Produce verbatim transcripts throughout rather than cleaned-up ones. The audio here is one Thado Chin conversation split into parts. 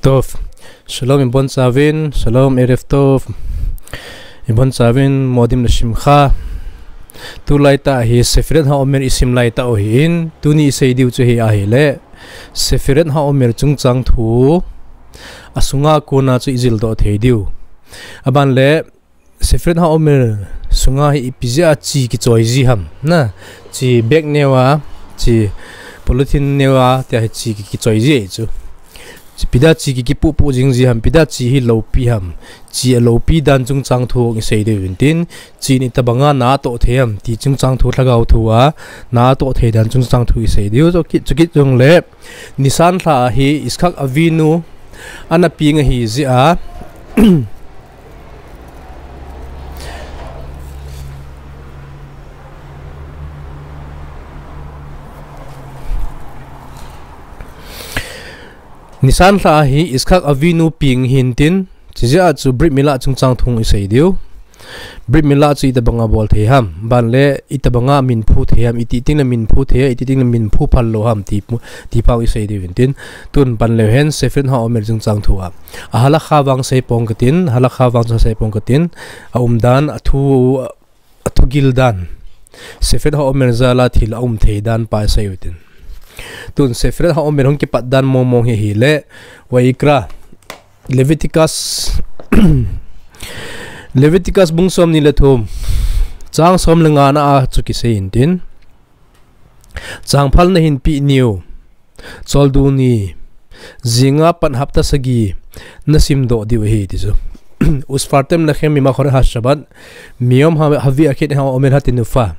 Tov. Shalom, ibon chavin, shalom, erev tov. Ibon chavin, modim le shimcha. Tulai tah hi Sefirat HaOmer isim lai tah u ahin, tuni isei diu chu hi ahile, Sefirat HaOmer chungchang thu, asunga kona chu ijil doh thei diu. Aban le, Sefirat HaOmer sunga hi ipi jeh a chi kichoi ji ham, na, chi bag neo a, chi polythene neo a, tia hi chi ki, kichoi ji ahi chu. Chi ipi dia chi ki, kipupu jing ji ham, ipi dia chi hi loupi ham, chi aloupi dan chungchang thu hung isei diu vintin, chi in itobanga na atoh thei ham, ti chungchang thu lhagao thu a, na atoh thei dan chungchang thu isei diu, chu kit, chu kit jong le, Nisan lha hi Yitzhak Avinu ana peng ahi jeh a, Nisan lha hi Yitzhak Avinu peng hintin, chijeh a chu Brit Mila chungchang thu isei diu. Brit Mila chu itobanga bol thei ham, ban le itobanga min phu thei ham, iti ting le min phu thei, iti ting le min phu phal lou ham, ti, ti pau isei diu vintin. Tun pan leu hen, Sefirat HaOmer chungchang thu a. A halakha vang sei pong katin, halakha vang chu sei pong katin, aumdan, athu, athugil dan. Sefirat HaOmer jal a thil aum thei dan pa isei utin. Tun Sefirat HaOmer hung kipat dan mong mong hi ahile, Vayikra, Leviticus, Leviticus bung somni le thum, chang som le nga na a chu kisei intin. Changphal nahin peh niu, choldo ni, jinga pat hapta sagi, nasim doh diu ahi ti chu. Usfartem lachem mimachore hashabbat, miyom ha, havi achet haomer hatinufa.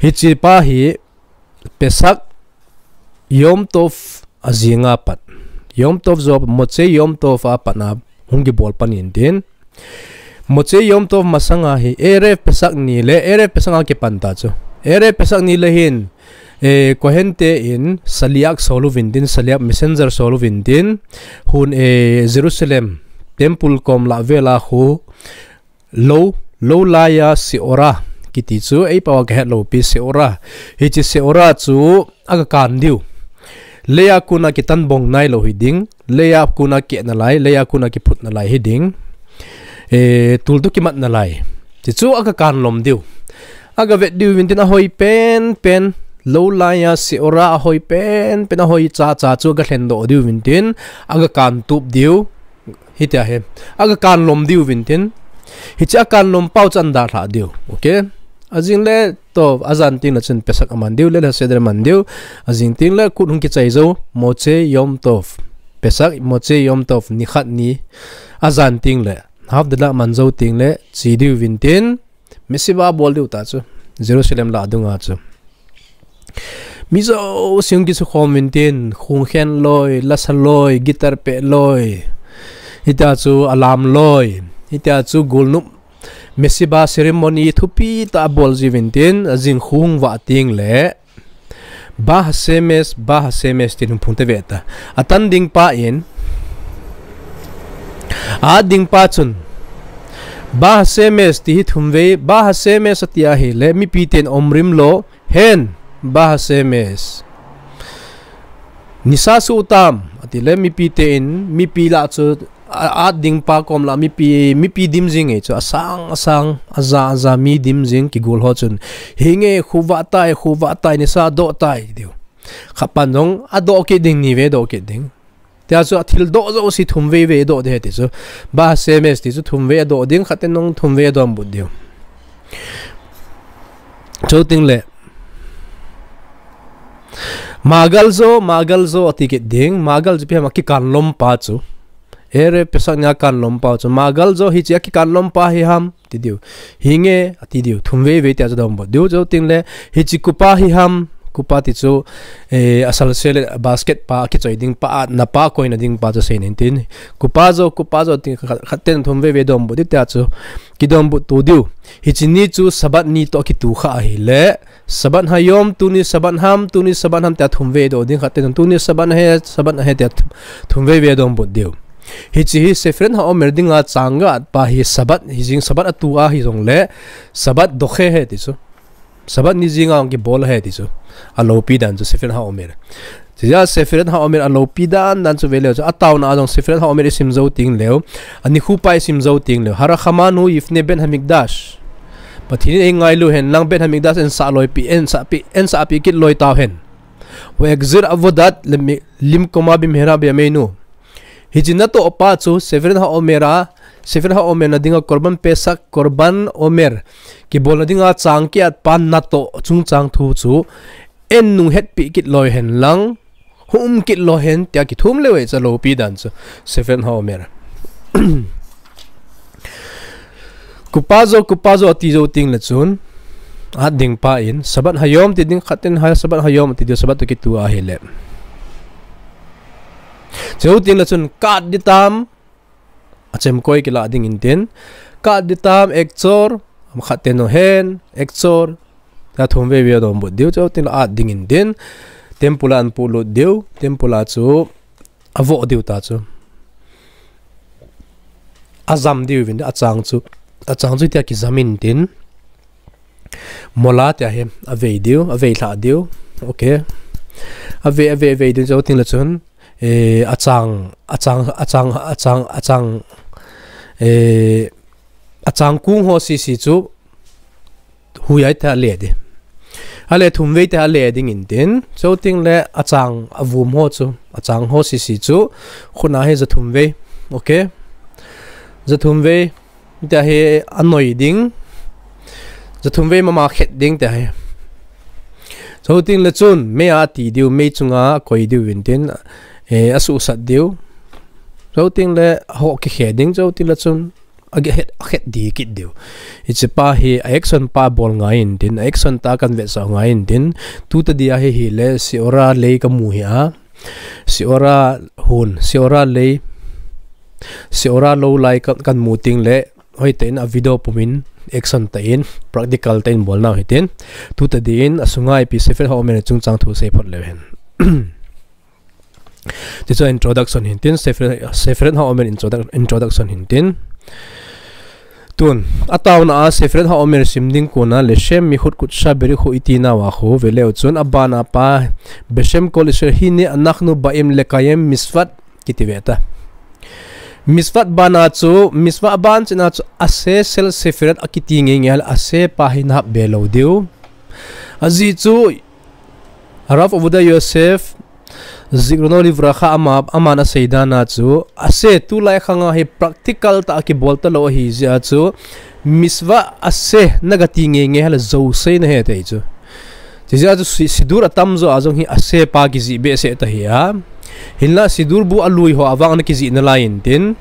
Hiche pa hi, Pesach Yom Tov ajinga pat. Yom Tov jo, Motzei Yom Tov a pat na hung kibol pan intin. Motzei Yom Tov masanga hi Erev Pesach ni le, Erev Pesach a kipan ta chu. Erev Pesach ni le hin, eh, Kohen te in Shaliach sol uvintin, Shaliach messenger sol uvintin, hun, eh, Jerusalem temple kom lah vel a khu, Lou, lou laiya seora kiti chu, ei pao a kahet lou pi seora. Hiche seora chu aga kan diu. Leiya kona kitan bong nailou hiding, leiya kona keh nalai, leiya kona kiphut nalai hiding. Eh, tul toh kimat nalai. Hiche chu aga kan lom diu. Aga vet diu vintin ahoi pen pen, lou laiya seora ahoi pen pen, ahoi cha cha chu aga lhen doh diu vintin, aga kan tup diu. Hitia hi. Aga kan lom diu vintin. Hiche akan lom pao chu ahin dalha diu. Okay. Ajing le toh, ajan teng le chun Pesach aman diu, Leil HaSeder aman diu. Ajing teng le kut hung kichai jou, Motzei Yom Tov. Pesach, Motzei Yom Tov, nikhat ni. Ajan teng le. Havdalah aman jou teng le, che diu vintin. Mesiba bol diu ta chu. Jerusalem lah dunga chu. Mi jousen kisu khom vintin, khung khen loi, lasa loi, guitar peh loi. Hitia chu alam loi. Hitia chu golnop mesiba ceremony thupi tah abol ji vintin, ajing khu hung vah teng le. Ba Hashemesh, Ba Hashemesh tin hung phung te ve ta. Atan ding pa in. At ding pa chun. Ba Hashemesh ti hi thum vei, Ba Hashemesh ati ahile, mipi ten Omrim lo, hen, Ba Hashemesh. Nisa suh tam, ati le, mipi ten, mipi lah chu, a, at ding pa kom lah, mipi, mipi dim jing e chu, asang, asang, aja, aja, mi dim jing, kigol ho chun. Hinge, khu vah tai, khu vah tai, nisa doh tai, diu. Khat pan jong, adoh kit ding, ni vei doh kit ding. Tia chu athil doh jouse thum vei vei doh ding ahi ti chu. Ba Hashemesh ti chu thum vei adoh ding, khat ten jong thum vei adonbut diu. Chuteng le. Magal jo, Magal jo ati kit ding, Magal chu ipi ham akikan lom pa chu. Erev Pesach nia kan lom pa chu. Magal jo hiche akikan lom pa hi ham. Ti diu. Hinge, ati diu. Thum vei vei tia chu donbut diu. Chuteng le, hiche kupa hi ham. Kupa ti chu, eh, asal sel basket pa, akichoi ding pa, atna pa, koina ding pa chu sei nin tin. Kupa jo, kupa jo ti khat, khat ten thum vei vei donbut diu tia chu. Kidonbut to diu. Hiche ni chu Sabbath ni toh akitu kha ahile. Sabbath hayom, tuni Sabbath ham, tuni Sabbath ham tia thum vei doh ding khat ten. Tuni Sabbath ahi, Sabbath ahi tia thum, thum vei vei donbut diu. Hiche hi Sefirat HaOmer dinga chang ga at pa hi Sabbath, hijing Sabbath atu ahi jongle, Sabbath dohe ahi ti chu. Sabbath ni jinga kibol ahi ti chu. Aloupi dan chu Sefirat HaOmer. Chujeh a Sefiret HaOmer a lopi dan dan chu ve leu chun, a taona a jong Sefiret HaOmer i sim jou teng leu, a nikho pa i sim jou teng leu, Harachamanu Yifne Bet Hamikdash. Pathen in ei ngailu hen lang, Bet Hamikdash en sah loi pi, en sah pi, en sah pi kit loi tau hen. Ve Exir Avodat Lim-, Limkoma Bimhera Biyameinu. Hiche natoh pa chu Sefiret HaOmer a, Sefiret HaOmer na dinga Korban Pesach, Korban Omer kibolna dinga chang kiat pa natoh chungchang thu chu en nung hetpi kit loi hen lang, hung um kit loi hen tia kithum leu e, chu lopi dan chu Sefiret HaOmer. Kupazo, kupazo ati jou teng le chun, at ding pa in, Shabbat Hayom ti ding, khat in hai Shabbat Hayom ti ding, Shabbat toh kitu ahile. Chujou teng le chun, kat di tam, a chem koi kila ding in tin, kat di tam, Ekchor, am khat te no hen, Ekchor, ta thum vei vei dom but diu, chujou teng le at ding in tin, temple a an pulut diu, temple a chu, a vo diu ta chu. A jam diu vin, a chang chu. A chang chu tia kijam in tin. Mola tia hi, a vei diu, a vei lha diu. Okay. A vei, a vei, a vei diu, chujou teng le chun. Eh, a chang, a chang, a chang, a chang, a chang, eh, a chang kung ho sisi chu. Hui ai ta le di. A le thum vei ta le ding in tin. Chujou teng le a chang a vum ho chu. A chang ho sisi chu. Khuna hi ja thum vei. Okay. Ja thum vei. Tia hi a noi ding. Ja thum vei mama khet ding tia hi. Chujou teng le chun. Mei a ti diu. Mei chunga koi diu vin tin. Eh, a su sat diu. Chujou teng le ho ki khe ding. Chujou teng le chun. A khet, a khet di kit diu. Hiche pa hi a action pa bol ngai in tin, a action ta kan vetsah ngai in tin, tuta dia hi hi le Seora lei ka mu hi a. Seora hun, Seora lei, Seora lou lai kan, kan mu teng le, hoi ta in a video pum in, action ta in, practical ta in bol nau hi tin, tuta di in, a sunga ipi Sefiret HaOmer chungchang thu sei phot leu hen. Ti chu introduction hin tin, Sefiret, Sefiret HaOmer introduc-, introduction hin tin. Tun, a taona a Sefiret HaOmer sim ding kona Leshem Yichud Kodesh Berichu i ti nau a khu ve leu chun a bana pa Beshem Kol Israel Hine Anachnu Ba'im Lekayem Mitzvot kiti ve ta. Mitzvot bana chu, mitzvot ban china chu Aseh shel Sefiret a kiti ngei ngei a le Aseh pa hi na hap be lou diu. A ji chu Harav Ovadia Yosef, Zichrono Livracha ama, aman a sei dan a chu, Aseh tulai khang a hi practical ta a kibol ta lou ahi jeh a chu, mitzvot Aseh na ga ti ngei ngei a le jou sei na he te chu. Ti jeh a chu si-, Siddur a tam jo a jong hi Aseh pa kijih behseh ta hi a. Hinla Siddur bu a lui ho a vang na kijih na lai in tin.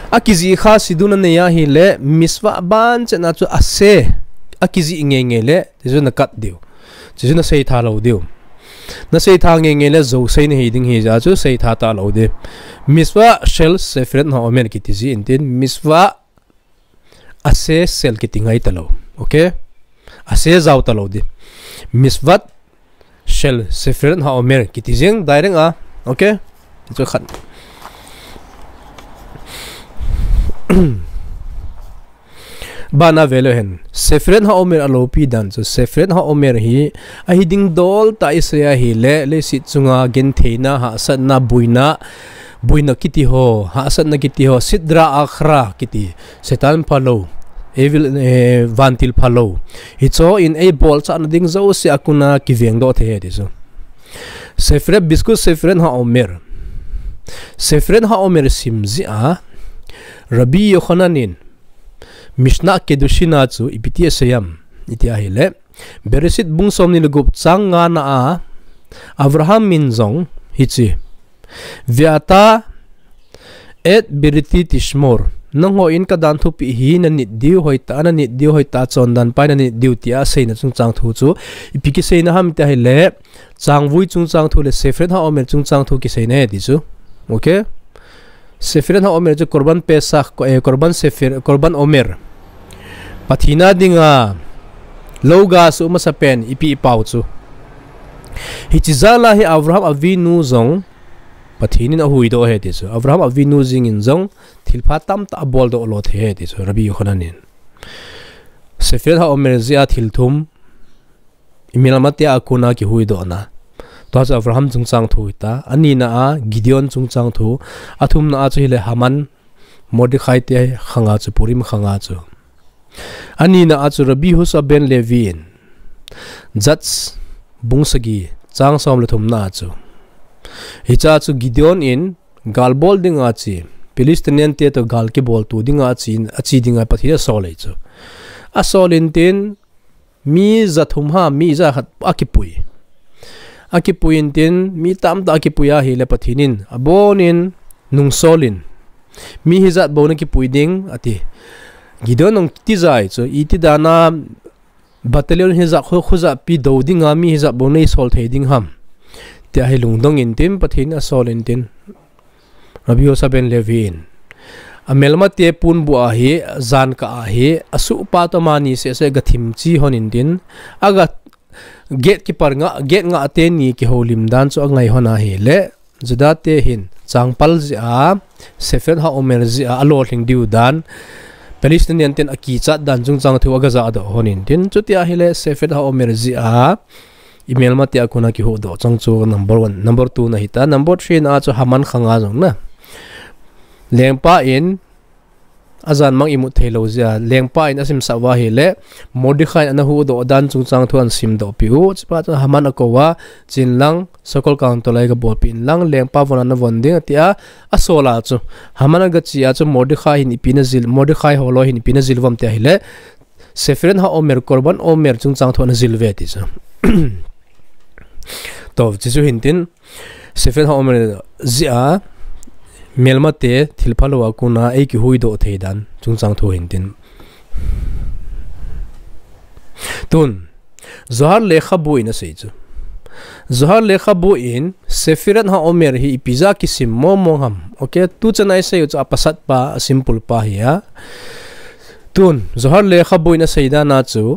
A kijih kha Siddur na nei a hi le mitzvot ban china chu Aseh a kijih ngei ngei le, ti chu na kat diu. Chuchu na sei tha lou diu. Na sei tha ngei ngei le jou sei na hi ding hi jeh a chu sei tha ta lou di. Mitzvot shel Sefiret HaOmer kiti ji in tin mitzvot Aseh shel kiti ngai ta lou. Okay? Aseh jao ta lou di. Mitzvot shel Sefiret HaOmer kiti jing direct a. Okay? Chu khat. Bana ve leu hen. Sefiret HaOmer a lopi dan chu. Sefiret HaOmer hi, a hi ding dol ta i sei a hi le, leiset chunga gentheina, hahsatna, buina, buina kiti ho, hahsatna kiti ho, Sitra Achra kiti, Satan phalou, evil, eh, vantil phalou. Hicho in ei bolchah na ding jouse a kona kiveng doh thei e ti chu. Sefiret, Bichut Sefiret HaOmer. Sefiret HaOmer sim jeh a, Rabbi Yochanan in, Mishnah Kiddushin a chu ipi ti asei am, iti a hi le. Bereshit bung som ni le gup chang nga na a, Avraham in jong hiche. Ve'ata et beriti tishmor. Nangho in ka dan thupeh hi na nit diu, hoitah a na nit diu, hoitah a chondan pai na nit diu tia aseina chungchang thu chu. Ipi kiseina ham iti a hi le, changvui chungchang thu le Sefiret HaOmer chungchang thu kiseina e ti chu. Okay? Sefiret HaOmer chu Korban Pesach, ko-, eh, Korban Sefir, Korban Omer. Pathen a dinga, lou ga suh masa pen, ipi ipau chu. Hiche jal a hi Avraham Avinu jong, Pathen in ahuhdoh e ti chu. Avraham Avinu jeng in jong, thilpha tamtah abol doh lou thei e ti chu, Rabbi Yochanan in. Sefiret HaOmer jeh a thil thum, i melmate a kona kihuhdohna. Tua chu Avraham chungchang thu hita. Anina a Gideon chungchang thu. Athumna a chu hile Haman, Mordecai te khanga chu, Purim khanga chu. Anina a chu Rabbi Yehoshua ben Levi in, Judges bung sagi chang som le thumna a chu. Hicha chu Gideon in gal bol dinga chi, Palestinian te to gal kibol tu dinga chi, achi dinga Pathen asol ei chu. Asol in tin, mi ja thum ham, mi ja khat akipui. Akipui in tin, mi tamtah akipui ahile Pathen in, abonin, nungsol in, mi hijat bou nakipui ding, ati. Gideon nung tijai chu, iti dana battalion hijat khu, khujat pi do dinga, mi hijat bou neisol thei ding ham. Tia hi lungdong in tin, Pathen asol in tin. Rabbi Yehoshua ben Levi in. Amelmate punbu ahi, jan ka ahi, asuhpa to mani sese gathim chi hon in tin. Aga gatekeeper nga, gate nga teni kihoulim dan chu angai hon ahile. Juda te hin, changpal jia, Sefirat HaOmer jia, alolhing diu dan. Palestinian ten akichat dan chungchang thu agaja doh hon in tin. Chuti ahile, Sefirat HaOmer jia, imelmate a kona kihuhdoh chang chu number one, number two na hita, number three na chu Haman khanga jong na. Lengpa in, ajan mang imut thei lou jia, lengpa in asimsah uva ahile, Mordecai in ana huhdoh dan chungchang thu ahin simdoh piu, chupa chu Haman akou a, chin lang, sakol kang tolai gabol pin lang, lengpa von ana von ding, atia, asol a chu. Haman agachi a chu Mordecai hin ipi najil, Mordecai holoi hin ipi najil uvam tia ahile, Sefirat HaOmer, Korban Omer chungchang thu ana jil uve ti chu. To, chuchu hin tin, Sefirat HaOmer jia, melmate, thilphalou a kona, eikihuhdoh thei dan, chungchang thu hin tin. Tun, Zohar lekhabu in asei chu. Zohar lekhabu in, Sefirat HaOmer hi ipi jeh a kisim mong mong ham. Okay, tuchan a isei u chu apasat pa, asimple pa hi a. Tun, Zohar lekhabu in asei dan a chu,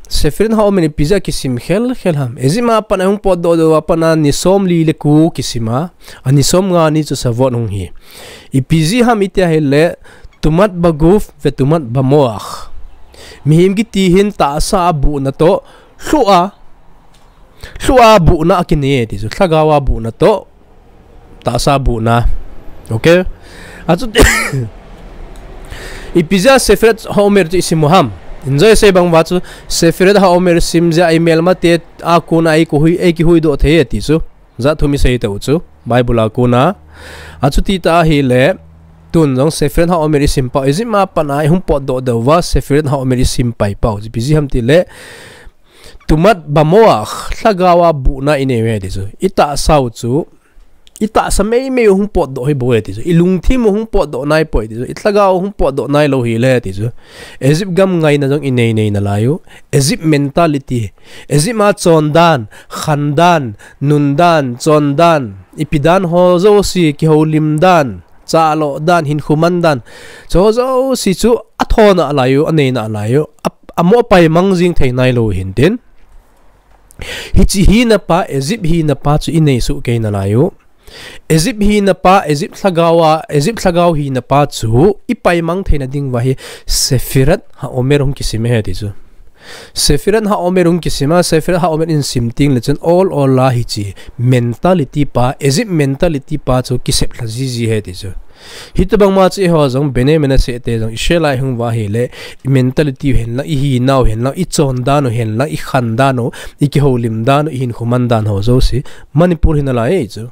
Sefirat HaOmer ipi jeh a kisim khel khel ham. Egypt a pat a hung potdoh doh a pat a ni som li le ko kisim a, ani som nga ni chu Shavuot hung hi. Ipi jeh ham iti ahile, Tumat Baguf ve Tumat Bamoach. Mihem kiti hin tahsa a buhna to, lhu a, lhu a buhna akinei ti chu, lhagao a buhna to, tahsa buhna. Okay? Achuti, ipi jeh a Sefirat HaOmer chu isim u ham. Injoi sei bang uva chu, Sefirat HaOmer sim jeh a imelmate a kona eikihui, eikihuhdoh thei e ti chu. Jat thum isei tau chu. Bible a kona. Achuti ta ahile, tun jong Sefirat HaOmer isim pau. Egypt a pat a ihung potdoh doh uva, Sefirat HaOmer isim pai pau. Ipi jeh ham tile, Tumat Bamoach, lhagao a buhna inei uve ti chu. Itahsa u chu, itahsa meimei u hung potdoh hi bou e ti chu. Ilungthim u hung potdoh nai poi ti chu. Ilhagao u hung potdoh nailou hile ti chu. Egypt gam ngaina jong inei nei nalai u. Egypt mentality. Egypt a chondan, khandan, nundan, chondan, ipi dan ho jouse kihoulim dan, chaloh dan, hinkho man dan. Chu jouse chu athona lai u, aneina lai u. A, amo paimang jing thei nailou hin tin. Hiche hina pa, Egypt hina pa chu inei soh kei nalai u. Egypt hina pa, Egypt lhagao a, Egypt lhagao hina pa chu ipaimang theina ding uva hi Sefirat HaOmer hung kisim e ti chu. Sefirat HaOmer hung kisim a, Sefirat HaOmer in sim teng le chun ol ol a hiche mentality pa, Egypt mentality pa chu kisep lha jiji e ti chu. Hitobang ma chu eiho jong Bnei Menashe te jong Israel a ihung uva ahile, imentality u hen lang, ihinau hen lang, ichondan u hen lang, ikhandan u, ikihoulim dan u, ihinkho man dan ho jouse Manipur hi nalai e chu.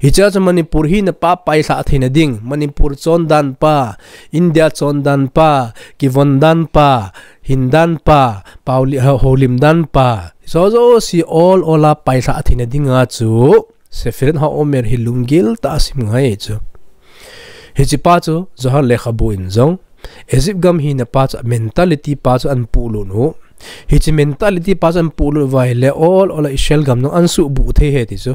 Hiche a chu Manipur hina pa pailhah theina ding, Manipur chondan pa, India chondan pa, kivon dan pa, hindan pa, pauli-, ho-, houlim dan pa. Jouse ol ol a pailhah theina dinga chu Sefirat HaOmer hi lunggil tah a sim ngai chu. Hiche pa chu Zohar lekhabu in jong, Egypt gam hina pa chu, mentality pa chu ahin puhlut u. Hiche mentality pa chu ahin puhlut uva ahile ol ol a Israel gam jong ahin suhbuh thei e ti chu.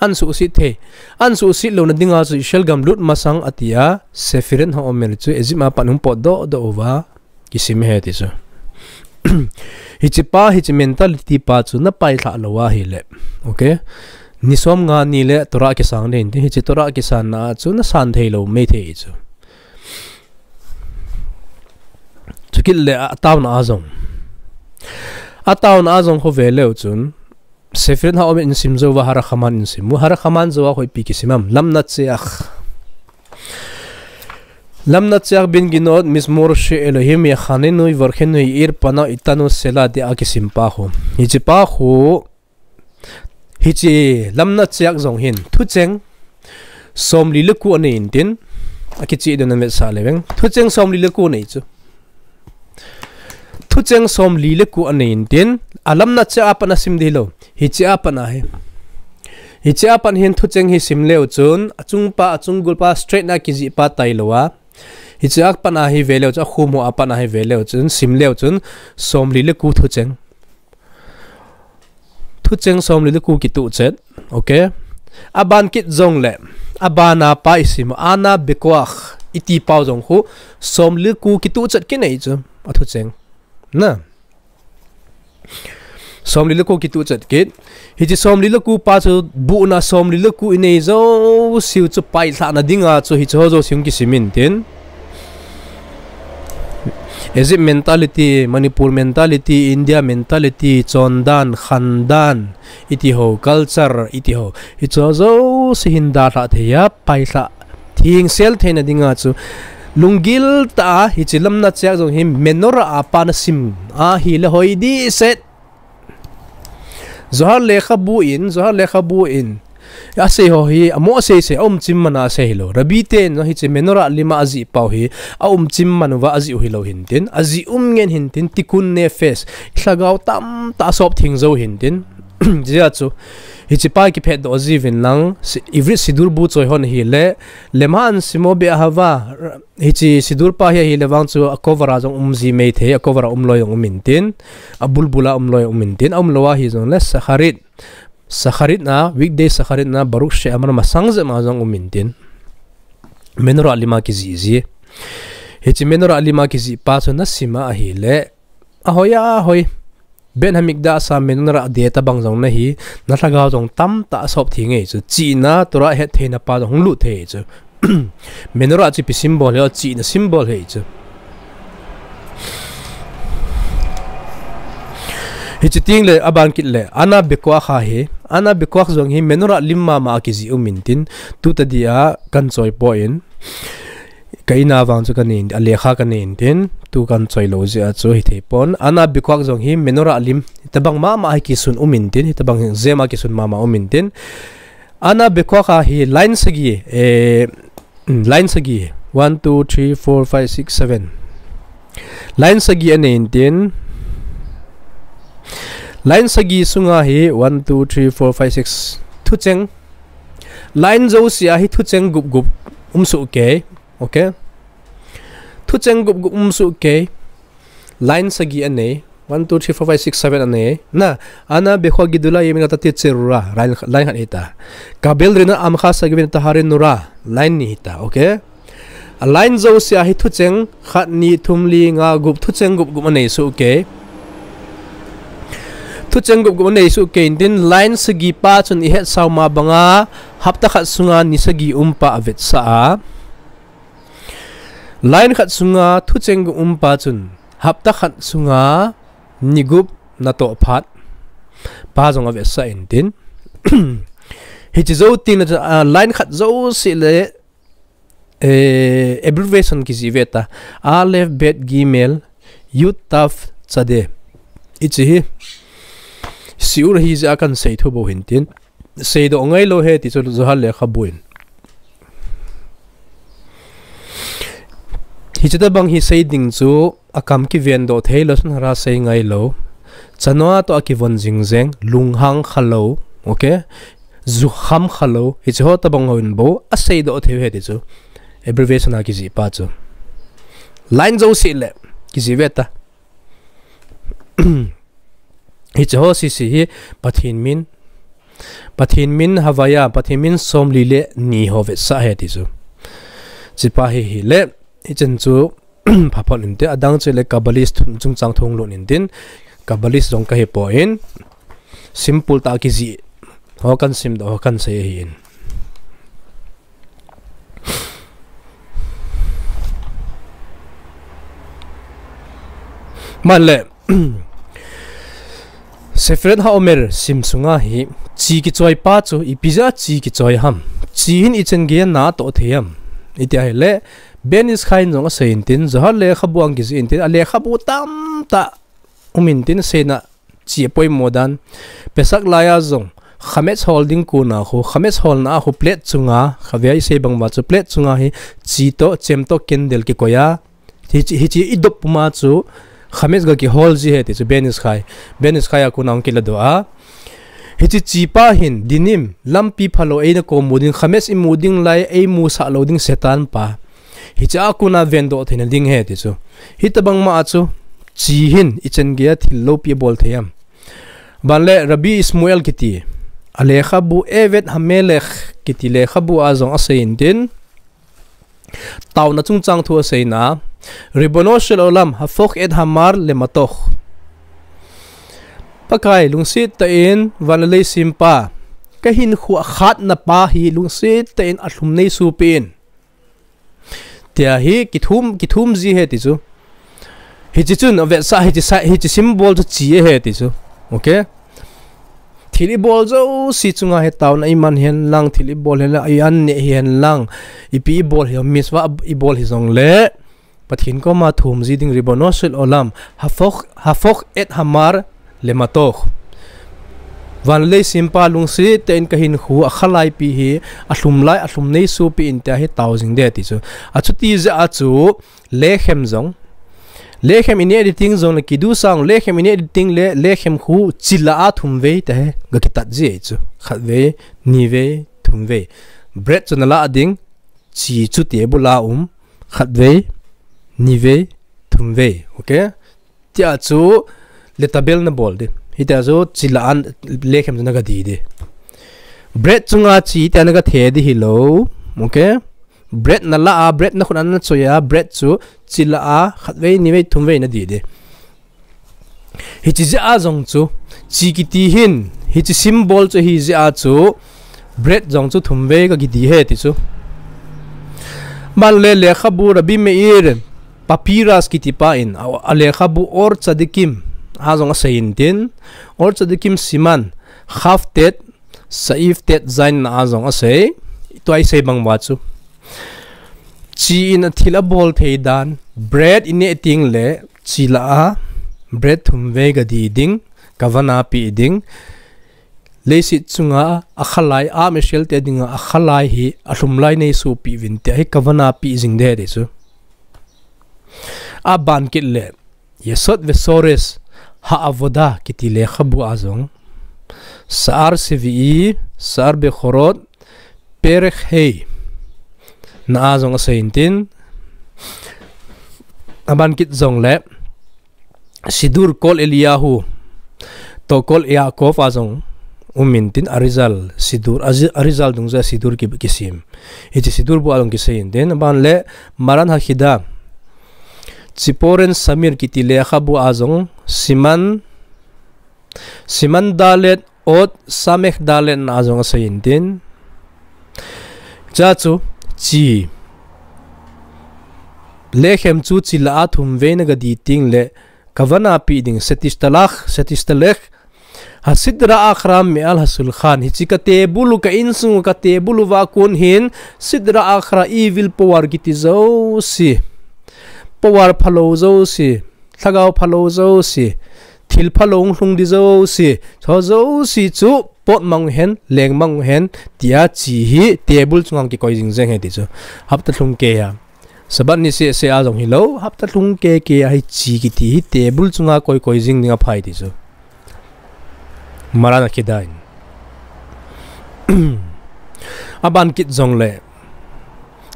Ahin suhset thei. Ahin suhset louna dinga chu Israel gam lut masang atia, Sefirat HaOmer chu Egypt a pat hung potdoh doh uva kisim e ti chu. Hiche pa, hiche mentality pa chu napailhah lou ahile. Okay? Ni som nga ni le Torah kisang ding tin, hiche Torah kisanna a chu nasan thei lou maithei chu. Chukit le ataona a jong. Ataona a jong kho ve leu chun, Sefirat HaOm in sim jou uva, Har HaKhaman in sim u. Har HaKhaman jou a hoipi kisim am? Lamna Cheak. Lamna Cheak, Bin Ginot Mizmor She'elohim Yechanenu Yivarchenu Ye'ir Panav Itanu Selah tia kisim pa khu. Hiche pa khu, hiche Lamna Cheak jong hin thucheng somli le ko anei intin, akicheh ding in vetsah leveng. Thucheng somli le ko anei chu. Thucheng somli le ko anei intin, a Lamna Cheak a pat a sim ding hilou. Hiche a pat a hi. Hiche a pat hin thucheng hi sim leu chun, achung pa, achung gol pa, straight na kijih pa tailou a. Hiche a pat a hi ve leu chun, akhum ho a pat a hi ve leu chun, sim leu chun, somli le ko thucheng. Thucheng somli le ko kituh chet. Okay. Aban kit jongle, aban a pa isim, Ana Bekoach iti pau jong khu, somli le ko kituh chet kinei chu, athucheng. Na. Somli le ko kituh chet kit. Hiche somli le ko pa chu, buhna somli le ko inei jouseu chu pailhah na dinga chu, hiche ho jouseu kisim intin. Egypt mentality, Manipur mentality, India mentality, chondan, khandan, iti ho, culture, iti ho. Hiche ho jouse hin dalhah thei a, pailhah thengsel theina dinga chu. Lunggil tah a, hiche Lamna Cheak jong hi menorah a pat a sim ahile hoi dehset. Zohar lekhabu in, Zohar lekhabu in. Asei ho hi, amo asei sei, aumchim man a asei hilou. Rabbi ten jong hiche menorah lim a ajih pau hi, aumchim man uva ajih u hilou hintin. Ajih um ngen hintin, tikkun nefesh. Lhagao tamtah asop theng jou hintin. Hijeh a chu, hiche pa kiphet doh jiuvin lang, si-, ivrit siddur bu choi hon ahile, Lema'an shemo be'ahava, hiche siddur pa hi ahile vang chu a cover a jong um ji mai thei, a cover a um loi jong um intin, a bulbul a um loi jong um intin, a um lou ahi jongle Shacharit, Shacharit na, weekday Shacharit na, Baruch She'amar masang jep ma jong um intin. Menorah lim a kijih ji. Hiche menorah lim a kijih pa chu nasim a ahile, ahoi a ahoi. Beit Hamikdash a menorah deh tabang jong nahi, nalhagao jong tamtah asop thei nge chu. Chihna, Torah hetthei na pa jong hung lut thei chu. Menorah chu ipi symbol hi, chihna symbol hi chu. Hiche teng le, aban kit le, Ana Bekoach ahi, Ana Bekoach jong hi menorah lim mama a kijih um intin, tu tadi a kan choi poi. Ka in a vang chu kanei, a lekha kanei intin, tu kan choi lou jeh a chu hithei pon. Ana Bekoach jong hi menorah lim, tabang mama hi kisun um intin, tabang jep a kisun mama um intin. Ana Bekoach a hi line sagi, eh, mm, line sagi, one, two, three, four, five, six, seven. Line sagi anei intin. Line sagi sunga hi, one, two, three, four, five, six. Thucheng. Line jouse a hi thucheng gup gup um soh kei. Okay. Thucheng gup gup um soh kei. Line sagi anei. One, two, three, four, five, six, seven anei. Na, Ana Bekoach Gedula Yemina Tati Cherura. Line, line khat hita. Kabel Rina Amcha Sagivin Taharin Nura. Line ni hita. Okay. A line jouse a hi thucheng khat, ni, thum, li, nga, gup, thucheng gup gup anei soh kei. Thucheng gup gup anei soh kei intin, line sagi pa chun ihet sao ma banga, hapta khat sunga ni sagi um pa avetsah a. Line khat sunga thucheng gup um pa chun, hapta khat sunga ni gup natoh phat pa jong avetsah intin. Hiche jou teng le, ah, line khat jouse le, eh, abbreviation kijih ve ta. Aleph, Bet, Gimel, Yud, Tav, Tzade. Hiche hi. Shiur ahijeh a kan sei thou bou hintin. Seidoh ngai lou ahi ti chu Zohar lekhabu in. Hiche tabang hi sei ding chu akam kiven doh thei lou, sun hara sei ngai lou. Chanu a toh akivon jing jeng, lunghang kha lou, okay? Jukham kha lou, hiche ho tabang ho in bou, aseidoh thei ahi ti chu. Abbreviation a kijih pa chu. Line jouse le, kijih ve ta. Hiche ho sese hi Pathen min. Pathen min Havaya, Pathen min somli le ni ho vetsah ahi ti chu. Hiche pa hi hile, hichan chu, phaphon inte, adang chu le Kabbalist chungchang thu hung lut intin, Kabbalist jong kahi poi, simple tah kijih ho kan simdoh, ho kan sei ahin. Man le, Sefer HaOmer sim sunga hi chi kichoi pa chu ipi jeh a chi kichoi ham? Chi hin ichan geiya natoh thei ham? Iti ahile, Ben Ish Chai in jong asei intin, Zohar lekhabu a kijih intin, alekhabu tamtah um intin, aseina chi apoimo dan. Pesach laiya jong, chametz hol ding kona khu, chametz holna a khu plate chunga, khatvei isei bang uva chu plate chunga hi chi toh, chem toh, candle kikoi a, Hichi, hichi idop puma chu chametz ga kihol ji ahi ti chu Ben Ish Chai. Ben Ish Chai a kona hung kiladoh a. Hichi chi pa hin dinim, lampi phalou eina komu ding, chametz imu ding lai, eimusah lou ding Satan pa. Hichi a kona vendoh theina ding ahi ti chu. Hitobang ma a chu chi hin ichan geiya thil loupi abol thei ham? Ban le Rabbi Ishmael kiti, alekhabu Eved HaMelech kiti lekhabu a jong asei intin, Taona chungchang thu aseina, Ribono shel olam, hafoch et hamar lematoch. Pakai, lungset tah in van le lei sempa, kahinkho a khatna pa hi lungset tah in alhum nei suhpeh in. Tia hi kithum, kithum ji ahi ti chu. Hichi chun avetsah, hichi sa, hichi symbol chu chi ahi ti chu. Okay? Thil ibol jouse chunga hi taona iman hen lang, thil ibol hen lang, i an neh hi hen lang, ipi ibol hi, mitzvah ibol hijongle, Pathen koma thum ji ding, Ribono shel olam, hafoch, hafoch et hamar lematoch. Van le lei sempa, lungset tah in kahinkho a khalai pi hi alhum lai, alhum nei suhpeh in tia hi tao jing ding ahi ti chu. Achuti jeh a chu, Lechem jong. Lechem ineh ding teng jong le kiddush a jong lechem ineh ding teng le lechem khu chi lah a thum vei tia hi ga kitat ji ahi chu. Khat vei, ni vei, thum vei. Bread chu nalah ding, chi chu table a um. Khat vei, ni vei, thum vei. Okay? Tia chu letabel nabol ding. Hitia chu chi lah a lechem chu naga di ding. Bread chunga chi tia naga the ding hilou. Okay? Bread nalah a, bread nakhut a nachoi a, bread chu chi lah a, khat vei, ni vei, thum vei nadi ding. Hichi jeh a jong chu, chi kiti hin, hichi symbol chu ahi jeh a chu, bread jong chu thum vei kaki di ahi ti chu. Ban le lekhabu Rabbi Meir Papyrus kiti pa in, a, alekhabu Or Tzadikim a jong asei intin, Or Tzadikim siman, kaf tet, Saif tet zain na a jong asei, tua isei bang uva chu. Chi in athil abol thei dan, bread ineh teng le, chi lah a, bread thum vei ga di ding, kavana pe ding, leiset chunga akhalai, a Israel te dinga akhalai hi, alhum lai nei suhpeh uvin tia hi kavana pe jing ding ahi ti chu. Aban kit le, Yesod veSoret HaAvodah kiti lekhabu a jong, Sha'ar Shvi'i, Sha'ar Bechorot, Perek Hei na a jong asei intin, aban kit jong le, Sidur Kol Eliyahu, toh Kol Yaakov a jong um intin, Arizal Sidur, Azi-, Arizal dungjuia Sidur ki, kisem. Hichi Sidur bu a jong kisei intin, aban le Maran Hakhida, Tziporen Samir kiti lekhabu a jong, siman, siman dalet, Ot Samech dalet na a jong asei intin. Cha chu, chi. Lechem chu chi lah a thum vei naga di teng le, kavana pe ding, shetistalach, shetistalech, hasidra achra me'al hashulchan, hichi ka table u, ka insung u, ka table uva kon hin, sidra achra, evil power kiti jouse, power phalou jouse, lhagao phalou jouse, thil phalou hung lhung di jouse, chu jouse chu pot mang hen, leng mang hen, tia chi hi table chunga kikoi jing jeng ahi ti chu. Hapta lhung keiya. Sabbath ni seh seh a jong hilou, hapta lhung kei keiya hi chi kiti hi table chunga koi koi jing ding aphai ti chu. Maran Hakhida in. Aban kit jong le,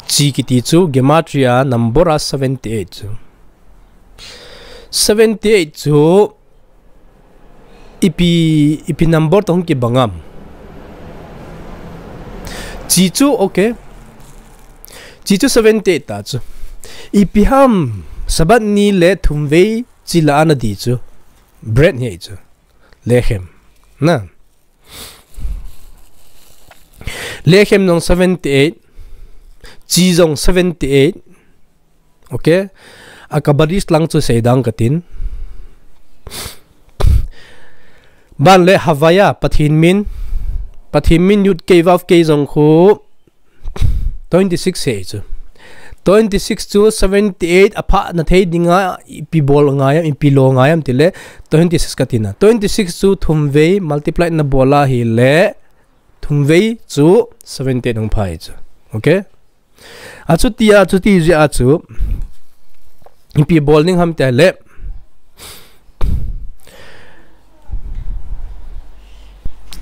chi kiti chu, gematria number a seventy-eight chu. Seventy-eight chu, ipi, ipi number toh hung kibang am? Chi chu, okay. Chi chu seventy-eight ta chu. Ipi ham, Sabbath ni le thum vei chi lah a nadi chu. Bread hi chu. Lechem. Na. Lechem jong seventy-eight. Chi jong seventy-eight. Okay. A Kabbalist lang chu seidang katin. Ban le Havaya, Pathen min, Pathen min Yud Kei Vav Kei jong khu twenty-six he chu. Twenty-six chu seventy-eight apha na thei dinga ipi bol ngai am, ipi lo ngai am tile twenty-six katina. Twenty-six chu thumvei multiply na bol a hile thumvei chu seventy-eight hung pha hi chu. Okay? Achuti a, achuti jeh a chu ipi bol ding ham tile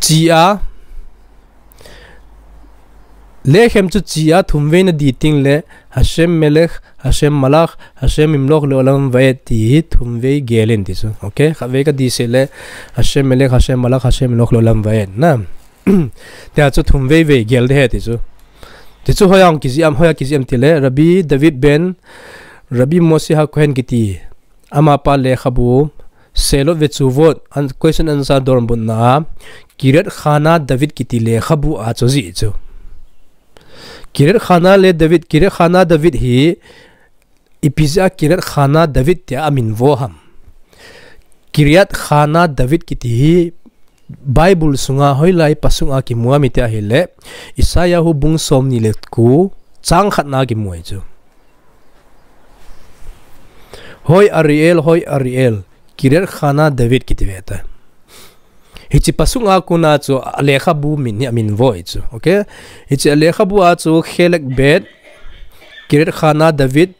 chi a, Lekhem chu chi a thumvei na di ting le Hashem Melech, Hashem Malach, Hashem Imloch Leolam Vaed ti hi thumvei gel in ti chu. Okay? Khatvei ka di se le Hashem Melech, Hashem Malach, Hashem Imloch Leolam Vaed na. Tia chu thumvei vei gel de he ti chu. Ti chu hoiya kijih am, hoiya kijih am tile Rabbi David ben Rabbi Moshe HaKohen kiti. Amapa lekhabu, Seilot ve Tshuvot, an-, question answer dornbutna a, Kiryat Chana David kiti lekhabu a chu jih chu. Kiryat Chana le David, Kiryat Chana David hi, ipi jeh a Kiryat Chana David tia amin vo ham. Kiryat Chana David kiti hi, Bible sunga hoilai pasung a kimu am iti ahile, Isaiah hu bung somni le ko, chang khatna kimu ahi chu. Hoi Ariel, hoi Ariel, Kiryat Chana David kiti ve ta. Hichi pasung a kona chu a lekhabu min hi amin vo ahi chu. Okay? Hichi a lekhabu a chu Chelek Bet, Kiryat Chana David,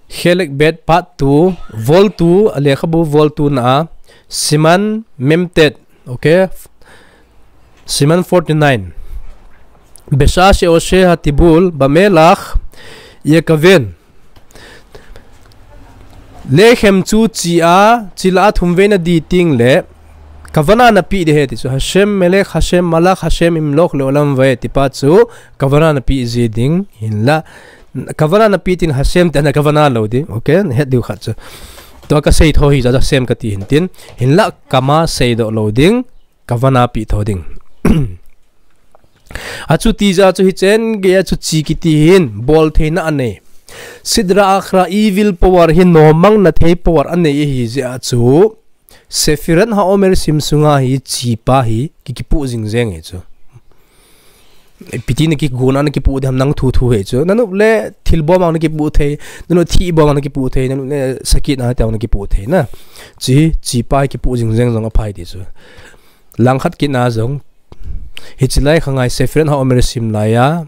Chelek Bet part two, vol two, a lekhabu vol two na a, Siman Mem Tet, okay? Siman forty-nine. Besha she'oshe hatibul bamelach yekaven. Lekhem chu chi a, chi la a thumvei na di ting le, kavana na pe de he ti chu. Hashem Melech, Hashem Malach, Hashem Imloch Leolam Vaed ti pa chu, kavana na pe ji ding, hinla, kavana na pe tin Hashem tia na kavana lo ding. Okay? Het diu khat chu. Tua ka sei tho hi jeh a Hashem kati hin tin. Hinla kama sei doh lo ding. Kavana pe tho ding. Achuti jeh a chu hichen gei a chu chi kiti hin bol theina anei. Sitra Achra evil power hi nomang na thei power anei ahi jeh a chu. Sefirat HaOmer sim sunga hi chi pa hi ki kipu jing jeng ahi chu. Piti na kiguna na kipu de ham nang thu thu he chu. Nanu le thil bom ang na kipu thei, nanu thi bom ang na kipu thei, nanu le sakit na te ang na kipu thei na. Chi, chi pa hi kipu jing jeng jong aphai ti chu. Langkhat kit na jong. Hichi lai khangai Sefirat HaOmer sim lai a.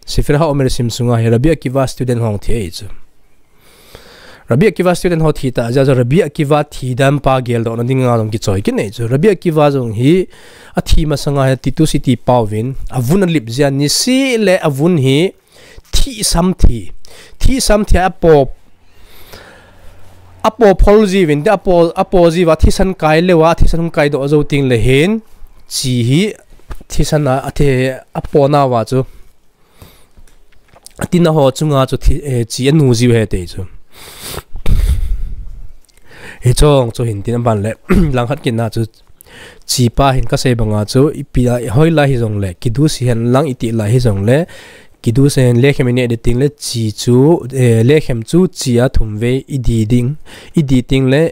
Sefirat HaOmer sim sunga hi Rabbi Akiva student hung thi ahi chu. Rabbi Akiva student ho thi ta, jeh a chu Rabbi Akiva thi dan pa geldoh na dinga jong kichoi kit nei chu. Rabbi Akiva jong hi athi masanga hi Titus iti pa uvin, avun alip jeh a nisi le avun hi thisam thi. Thisam thi a apo, apo phol jiuvin, te apo, apo jiuva thisan kai leuva, thisan hung kai doh jou ting le hin, chi hi thisan a, athi, apo nauva chu. Tina ho chunga chu thi, eh, chi anu jiu he te chu. Hichong chu hin tin aban le, langkhat kit na chu chi pa hin ka sei banga chu, ipi a, hoilai hi jong le, kiddush hi hen lang iti lai hi jong le, kiddush hi hen lekhem i neh ding ting le chi chu, eh, lekhem chu chi a thumvei i di ding, i di ting le,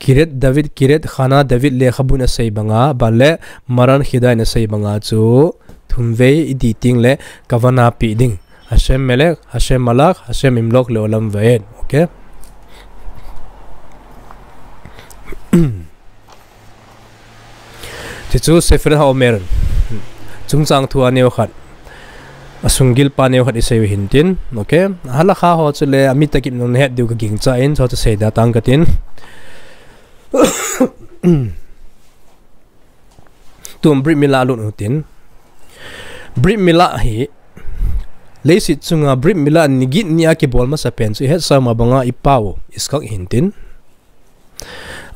Kiryat David, Kiryat Chana David lekhabu na sei banga, ban le Maran Chida na sei banga chu thumvei i di ting le kavana pe ding. Hashem Melech, Hashem Malach, Hashem Imloch Leolam Vaed. Okay? Ti chu Sefer HaOmer. Chungchang thu a neo khat. Asunggil pa neo khat i sei u hin tin. Okay? Halakha ho chu le, ami takin nung het diu ka gingcha in, chu chu sei da tang ka tin. Tun Brit Mila lut u tin. Brit Mila hi, leiset chunga Brit Mila ni git ni a kibol masa pen chu i het sa ma banga i pau, Yitzchak hin tin.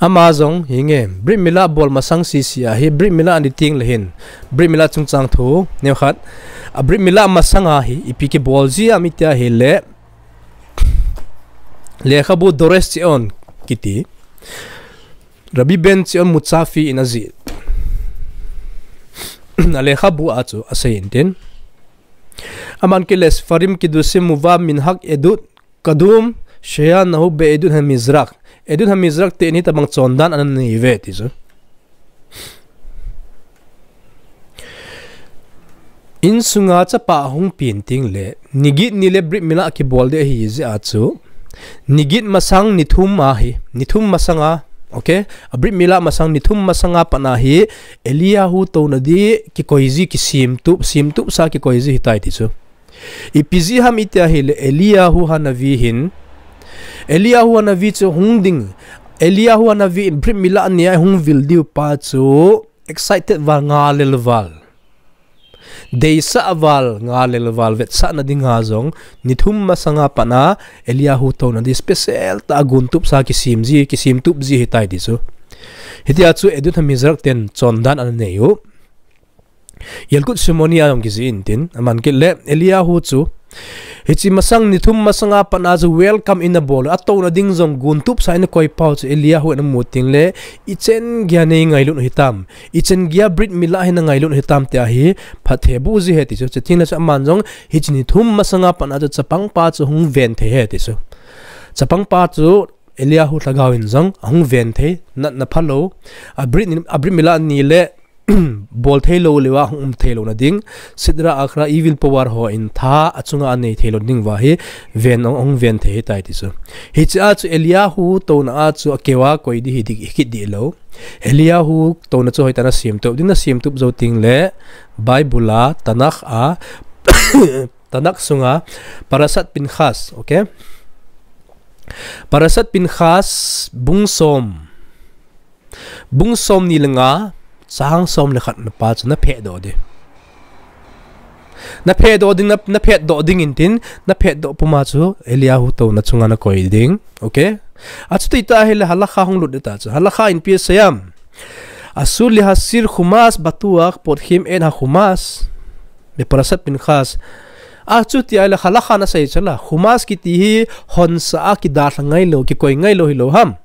Ama jong hi nge, Brit Mila bol masang sisi a hi, Brit Mila ni ting le hin, Brit Mila chungchang thu, neo khat, a Brit Mila masanga hi, ipi kibol ji a mi tia hi le, lekhabu Dores Zion kiti, Rabbi Ben Zion Mutzafi in a ji. A lekhabu a chu a sei in tin. Aman kile Sefarim Kiddushim Muva Minhag Edut Kadum, Sheya Nahug Be Edut HaMizrach. Edut HaMizrach te ni tabang chondan an nei ve ti chu. Insunga chapa hung pen ting le, ni get ni le Brit Milah kibol ding ahi jeh a chu, ni get masang ni thum ahi, ni thum masanga, okay? A Brit Milah masang ni thum masanga pat a hi, Eliyahu touna ding kikoi ji, kisemtup, semtup sa kikoi ji ahitai ti chu. Ipi jeh ham iti ahile Eliyahu Hanavi hin. Eliyahu Hanavi chu hung ding. Eliyahu Hanavi in Brit Milah nia hung vil diu pa chu excited val, ngalel val. Deisah val, ngalel val, vetsahna dinga jong, ni thum masanga pat a Eliyahu touna ding special tah a guntup sa kisem ji, kisemtup ji ahitai ti chu. Hitia chu Yedutun HaMizrah ten chondan ana nei u. Yalkut Shimoni a jong kijih intin, aman kit le, Eliyahu chu, hiche masang ni thum masanga pat a chu welcome in abol, atouna ding jong guntup sa in akoi pau chu Eliyahu in amu ting le, ichen geiya nei ngailut u hitam, ichen geiya Brit Milah hi na ngailut u hitam tia hi, phatthei aboh ji ahi ti chu, chuti le chu aman jong, hiche ni thum masanga pat a chu chapang pa chu hung ven thei ahi ti chu. Chapang pa chu Eliyahu lhagao in jong, ahung ven thei, natna phalou, a Brit, a Brit Milah ni le, bol thei lou leuva hung um thei louna ding, Sitra Achra evil power ho in tha achunga anei thei lou ding uva hi ven ong, ong ven thei ahitai ti chu. Hiche a chu Eliyahu touna a chu akeu a koi ding hi ding, hi kit ding lou. Eliyahu touna chu hoitah in asemtup ding, nasemtup jou ting le Bible a Tanakh a, Tanakh sunga Parashat Pinchas, okay? Parashat Pinchas bung som. Bung som ni le nga, chang som le khat na pa chu na phetdoh ding. Na phetdoh ding, na, na phetdoh ding intin, na phetdoh puma chu Eliyahu touna chunga na koi ding. Okay? Achuti tah ahile halakha hung lut ding ta chu. Halakha in ipi asei em. Asur lehasir chumash batuach, potchim et hachumash. Be Parashat Pinchas. Achuti ahile halakha na sei chula. Chumash kiti hi honsa a kidalha ngailou, kikoi ngailou hilou ham.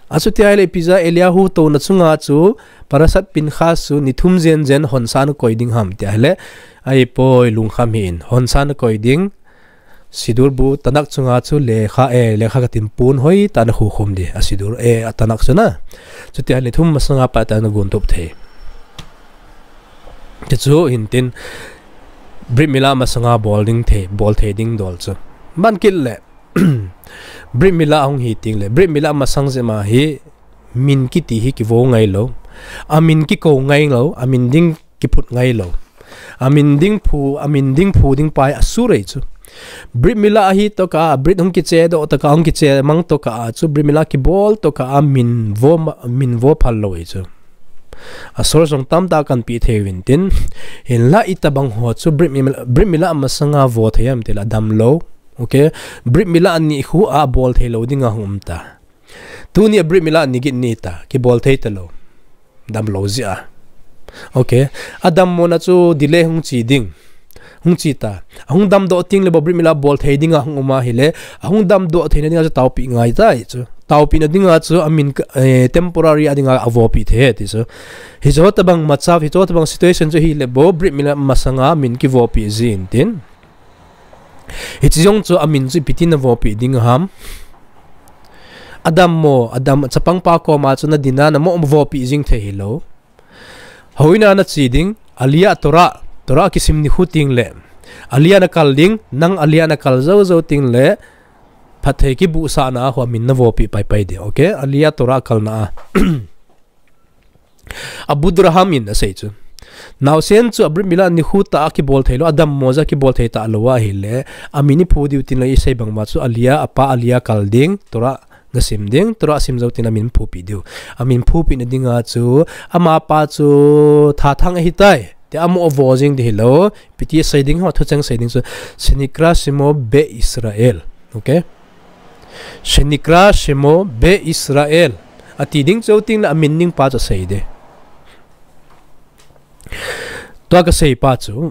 Achuti ahile ipi jeh a Eliyahu touna chunga chu Parashat Pinchas chu ni thum jen jen honsa a na koi ding ham ti ahile. Ahipoi lungkham hih in. Honsa a na koi ding. Sidur bu Tanakh chunga chu lekha, eh, lekha katin pon hoitah a na khukhum ding. A sidur, eh, a Tanakh chu na. Chuti ahile ni thum masanga pat a na guntup thei. Ti chu hintin Brit Milah masanga bol ding thei, bol thei ding dol chu. Aman kit le. Brit Milah ahung hi ting le, Brit Milah masang jeh ma hi min kiti hi kivo ngailou. Amin kikou ngailou, amin ding kiphut ngailou. Amin ding phu, amin ding phu ding pa hi asur ahi chu. Brit Milah ahi tokah a, Brit hung kiche doh tokah a, hung kiche mang tokah a chu, Brit Milah kibol tokah a min vo ma, min vo phal lou ahi chu. Asur jong tamtah kan pe thei uvin tin. Hinlah itobang ho chu Brit Milah, Brit Milah masanga vo thei em ti le damlou. Okay. Brit Milah ni khu a bol thei lou dinga hung um ta. Tuni a Brit Milah ni get ni ta, kibol thei talou. Damlou jeh a. Okay. Adammo na chu delay hung che ding. Hung che ta. Ahung damdoh ting le bou Brit Milah bol thei dinga hung um ahile. Ahung damdoh theina dinga chu taopi ngai tai chu. Taopina dinga chu amin, eh, temporary a dinga avopi thei ti chu. Hiche tobang macha, hiche tobang situation chu hile bou Brit Milah masanga min kivopi jin tin. Hiche jong chu amin chu ipi tin avopi ding ham. Adammo, Adam, chapang pa koma chu na dinga na mo vopi jing thei hilou. Houin a na che ding, aliyah Torah, Torah kisim ni khu ting le. Aliyah na kal ding, nang aliyah na kal jou jou ting le. Phatthei kibuhsahna a khu amin na vopi pai pai ding, okay? Aliyah Torah kalna a. Abu Draham in asei chu. Naosen chu a Brit Milah ni khu tah a kibol thei lou, adammo jeh a kibol thei talou ahile. Amin iphu diu tin le isei bang uva chu aliyah, apa aliyah kal ding, Torah na sim ding, Torah sim jou tin amin phupi diu. Amin phupina dinga chu, amapa chu thathang ahitai. Ti amo avo jing ding hilou, ipi ti sei ding ham, thucheng sei ding chu, Shenikra Shemo Be'Yisrael. Okay? Shenikra Shemo Be'Yisrael. Ati ding chu ting le amin ding pa chu sei ding. Tua kasei pa chu,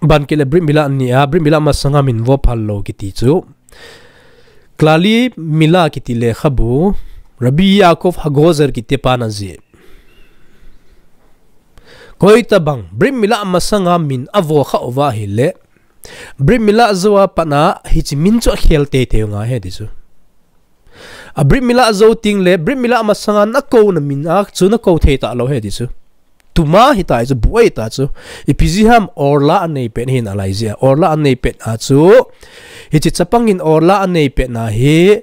aban kit le Brit Milah ni a, Brit Milah masanga min vo phal lou kiti chu. Klali Milah kiti lekhabu, Rabbi Yaakov HaGozer kiti pa na jih. Koi tobang, Brit Milah masanga min avo kha uva ahile. Brit Milah jou a pat a hiche min chu akhel teitei u ngai ahi ti chu. A Brit Milah jou ting le, Brit Milah masanga na kouna min a chu na kou thei talou ahi ti chu. Tuma hita chu, bu ahita chu. Ipi jeh ham, orla anei pet hi nalai jeh a. Orla anei pet a chu. Hiche chapang in orla anei pet na hi.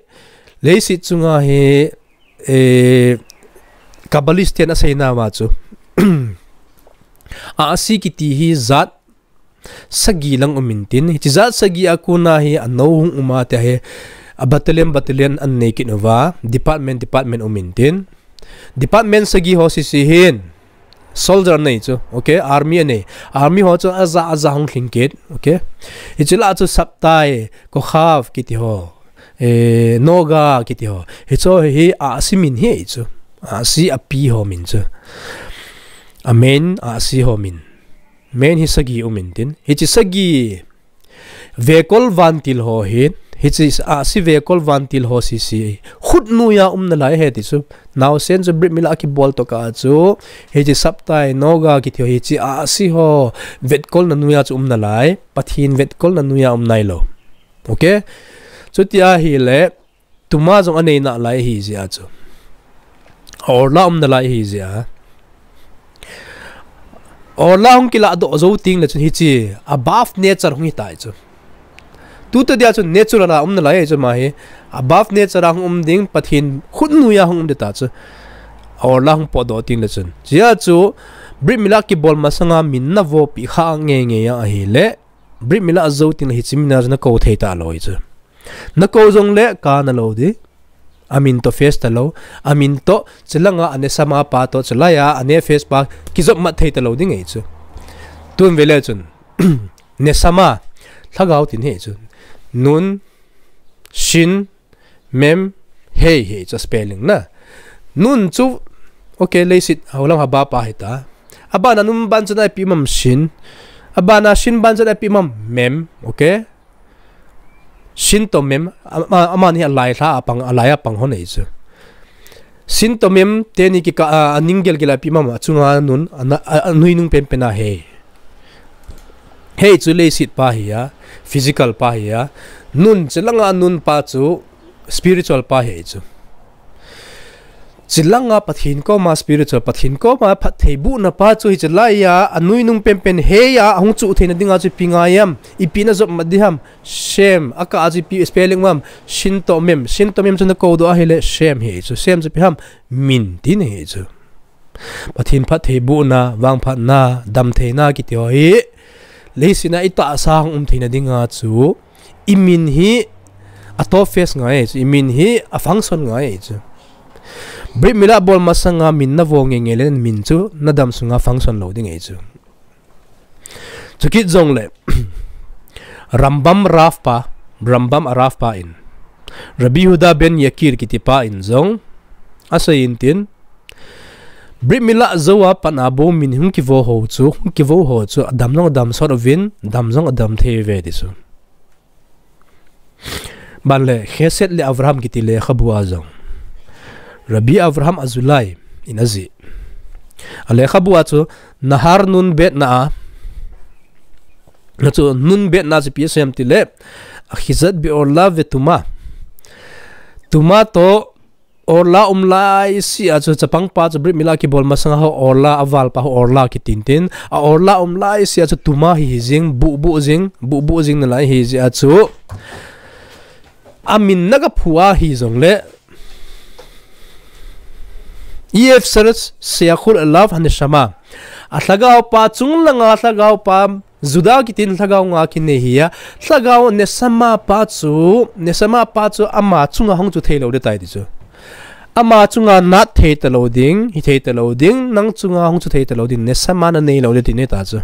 Leiset chunga hi, eh, Kabbalist ten asei nauva chu. Ahsi kiti hi jat sagi lang um intin. Hiche jat sagi a kona hi anou hung um a tia hi. A battalion, battalion anei kit uva. Department, department um intin. Department sagi ho sese hin. Soldier anei chu, okay? Army anei. Army ho chu aja, aja hung lhing kit, okay? Hiche lah chu Sabtai, Kohav kiti ho. Eh, Noga kiti ho. Hiche hi Ahsi min hi chu. Ahsi api ho min chu. A main Ahsi ho min. Main hi sagi um intin. Hiche sagi Vekol vantil ho hi, hiche Ahsi vekol vantil ho sese. Khut noiya um nalai ahi ti chu. Naosen chu Brit Mila kibol tokah chu. Hiche Sabtai Noga kiti ho hiche Ahsi ho. Vetkol na noiya chu um nalai. Pathen vetkol na noiya um nailou. Okay? Chuti ahile. Tuma jong anei nalai ahi jeh a chu. Orla um nalai ahi jeh a. Orla hung kilah doh jou teng le chun hiche above nature hung hitai chu. Tuta dia chun natural a um nalai ahi chu ama hi. Above nature a hung um ding Pathen khut noiya hung um ding ta chu. Orla hung potdoh teng le chun. Jeh a chu Brit Mila kibol masanga min navopi kha ngeingei a ahile. Brit Mila ajou teng le hiche min a chu nakou thei talou ahi chu. Nakou jongle kana lou ding. Amin toh face talou. Amin toh, chulanga a nesama pa toh, chulaiya a ne face pa, kijop mat thei talou ding ahi chu. Tun vele chun. Nesama, lhagao tin ahi chu. Nun, shin, mem, hei, hei chu spelling na. Nun chu, okay, leiset, holang haba pa hita. Abana nun ban chu na ipi um am shin. Abana shin ban chu na ipi um am mem, okay? Shin toh mem, ama, amani alai lha a pang, alai a pang ho ahi chu. Shin toh mem teni kikah a, aning gelgel a ipi um am, achunga nun, ana, a, anuinung penpen a hei. Hei chu leiset pa ahi a, physical pa ahi a. Nun, chulanga nun pa chu spiritual pa ahi chu. Chulanga Pathen koma spiritual, Pathen koma phattheibohna pa chu hiche laiya, anuinung penpen hei a, ahung chuh theina dinga chu ipi ngai am, ipi najop mat ding ham, shem, akah a chu ipi spelling um am, shin toh mem, shin toh mem chu nakou doh ahile, shem ahi chu, shem chu ipi ham, min tina ahi chu. Pathen phattheibohna, vangphatna, damtheina kiti ho hi. Leiset a itahsa hung um theina dinga chu. Imin hi a top face ngai chu. Imin hi a function ngai chu. Brit Mila bol masanga min navo ngeingei le min chu nadam sunga function lou ding ahi chu. Chukit jongle, Rambam Rav pa, Rambam a Rav pa in, Rabbi Yehuda ben Yakir kiti pa in jong, asei intin, Brit Mila jou a pat a bou min hung kivo ho chu, hung kivo ho chu, adam jong adam sot uvin, dam jong adam thei uve ti chu. Ban le, Chesed le Avraham kiti lekhabu a jong. Rabbi Avraham Azulai in ajih. A lekhabu a chu, Nahar nun bet na a. Na chu nun bet na chu ipi asei em tile. Achizat be'orla vetumah. Tumah toh orla um laise a chu chapang pa chu Brit Mila kibol masanga ho orla aval pa ho orla kitin tin. A orla um laise a chu tumah hi hi jing, bubu jing, bubu jing nalai ahi jeh a chu. Amin na kaphu ahi jongle. Yetzer sheyachut elav haneshama. A lhagao pa chung langa lhagao pa Juda kitin lhagao nga kinei hi a. Lhagao neshama pa chu, neshama pa chu ama chunga hung chu thei lou ding tai ti chu. Ama chunga nat thei talou ding, hi thei talou ding, nang chunga hung chu thei talou ding, neshama nanei lou ding ti nei ta chu.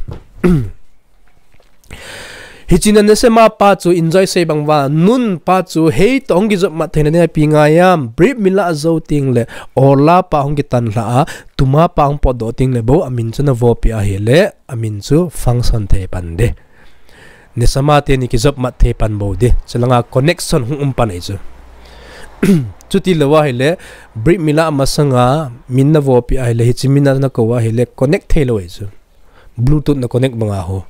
Hiche neshama pa chu enjoy sei bang uva, nun pa chu hei toh hung kijop mat theina ding a ipi ngai am, Brit Mila jou teng le, orla pa hung kitan lha a, tumah pa hung potdoh teng le bou, amin chu navopi ahile, amin chu function thei pan ding. Neshama teni kijop mat thei pan bou ding. Chulanga connection hung um pan ahi chu. Chuti lou ahile, Brit Mila masanga, min navopi ahile, hiche min a nakou ahile, connect thei lou ahi chu. Bluetooth na connect banga ho.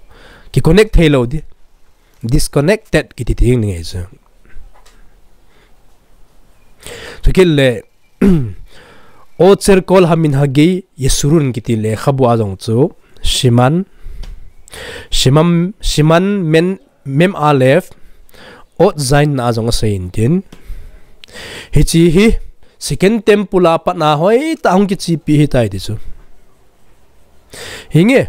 Ki connect thei lou ding. Disconnected kiti ding ngai chu. Chukit le, Ocher kol hamin hagei Yesurun kiti lekhabu a jong chu Shiman, Shimam, Shiman men, Mem Aleph, Ot Zain na a jong asei intin. Hiche hi Second Temple a pat na hoitah hung kichepi hitai ti chu. Hinge.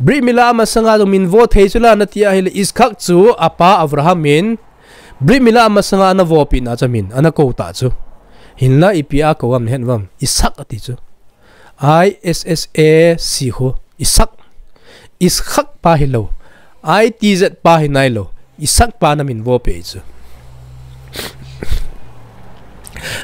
Brit Milah masanga jong min vo thei chu la nati ahile Iskak chu apa Abraham in Brit Milah masanga ana vopi na chu min, ana kou ta chu. Hinla ipi a kou am nahet uvam, Isak ati chu. I S S A C ho, Isak. Iskak pa hilou. I T Z pa hinailou. Isak pa na min vopi chu.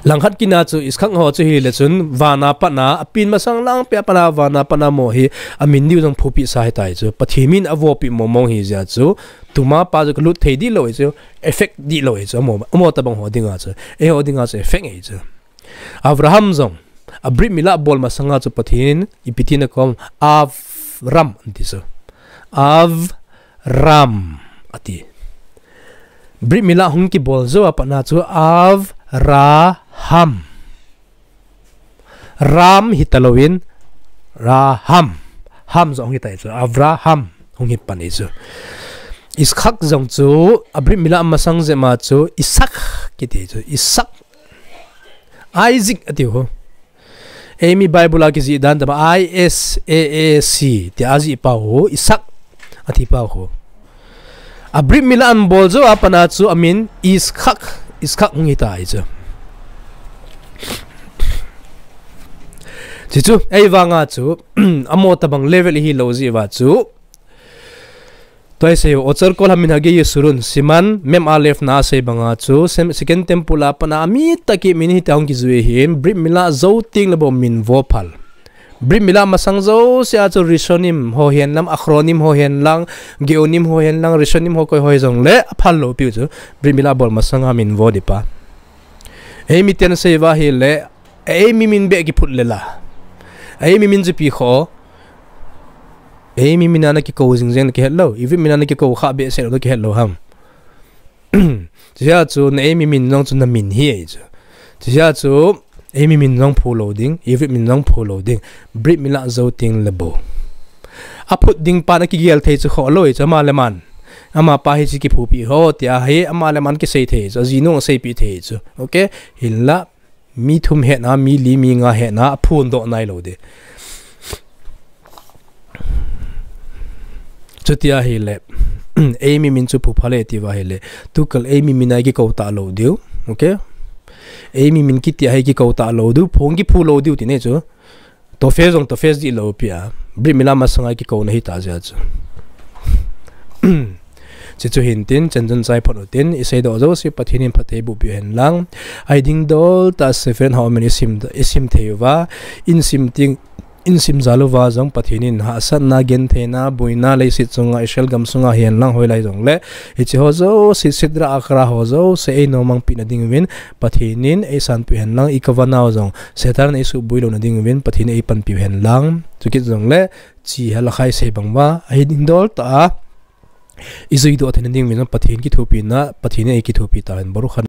Langkhat kina chu Iskak ho chu hile chun vana pat na, apin masang lang pia pat na vana pat na mo hi, amin diu jong phupi sa hitai chu. Pathen min avopi mo mong hi jeh chu. Tuma pa chu kalut thei di lou chu. Effect di lou chu. Amo, amo tabang ho dinga chu. Eiho dinga chu effect ei chu. Abraham jong, a Brit Milah bol masanga chu Pathen in, ipi tin akou am, Avram, anti chu. Avram, ati. Brit Milah hung kibol jou a pat na chu Avraham. Ram hita louvin, Raham. Ham jong hita chu, Avraham hung hi pan ei chu. Iskak jong chu, a Brit Milah masang jeh ma chu, Isak kiti chu, Isak. Isaac ati ho. Eimi Bible a kijih dan tama I S A A C tia ajih pa ho, Isak ati pa ho. A Brit Milah abol jou a pat na chu amin Iskak, Iskak hung hita ei chu. Chuchu, ei vanga chu, amo tabang level hi lou jeh uva chu. Tua isei u, Ocher kol hamin hagei Yesurun, Siman, Mem Aleph na asei banga chu, Sem-, Second Temple a pat na amitah kimin hitia hung kijui hin, Brit Milah jou teng le bou min vo phal. Brit Milah masang jouse a chu Rishonim ho hihen lang, Achronim ho hihen lang, Geonim ho hihen lang, Rishonim ho koi ho hijongle, aphal lou piu chu, Brit Milah bol masanga min vo ding pa. Eimi ten sei uva ahile, eimi min beh kiphut le la. Eimi min chu ipi kho. Eimi min a na kikou jing jeng na kihet lou. Ivit min a na kikou kha behseh lou na kihet lou ham. Chuche a chu na eimi min jong chu na min hi ei chu. Chuche a chu eimi min jong phu lou ding, Ivit min jong phu lou ding. Brit Milah jou teng le bou. Aphut ding pa na kigel thei chu kho lou ei chu ama le aman. Ama pa hiche kiphupi ho tia hi ama le aman kisei thei chu. Ajinu aseipi thei chu. Okay? Hinla Mi thum hetna, mi li, mi nga hetna, aphun doh nai lou ding. Chuti ahile, eimi min chu phu phal e ti uva ahile, tukal eimi min a kikou ta lou diu, okay? Eimi min kiti a hi kikou ta lou diu, phung kiphu lou diu ti ne chu. Tofes jong tofes di lou pi a. Brit Milah masanga kikouna hita jeh chu. Chuchu hintin, chan chan chai phot utin, isei doh jouse Pathen in phatthei boh piu hen lang. Ahi ding dol tah Sefer Haomer isim, isim thei uva, isim ting, isim jal uva jong Pathen in hahsatna, gentheina, boina, leiset chunga, Israel gam sunga hihen lang hoilai jongle, hiche ho jouse, Sitra Achra ho jouse, einomang pina ding uvin, Pathen in eisanpeh hen lang, i kavanna u jong, Satan in eisuboi louna ding uvin, Pathen in eipanpiu hen lang. Chukit jongle, chi halakhai sei bang uva, ahi ding dol tah a, ijui doh theina ding uvin, Pathen kithopina, Pathen in eikithopi tahen, Baruch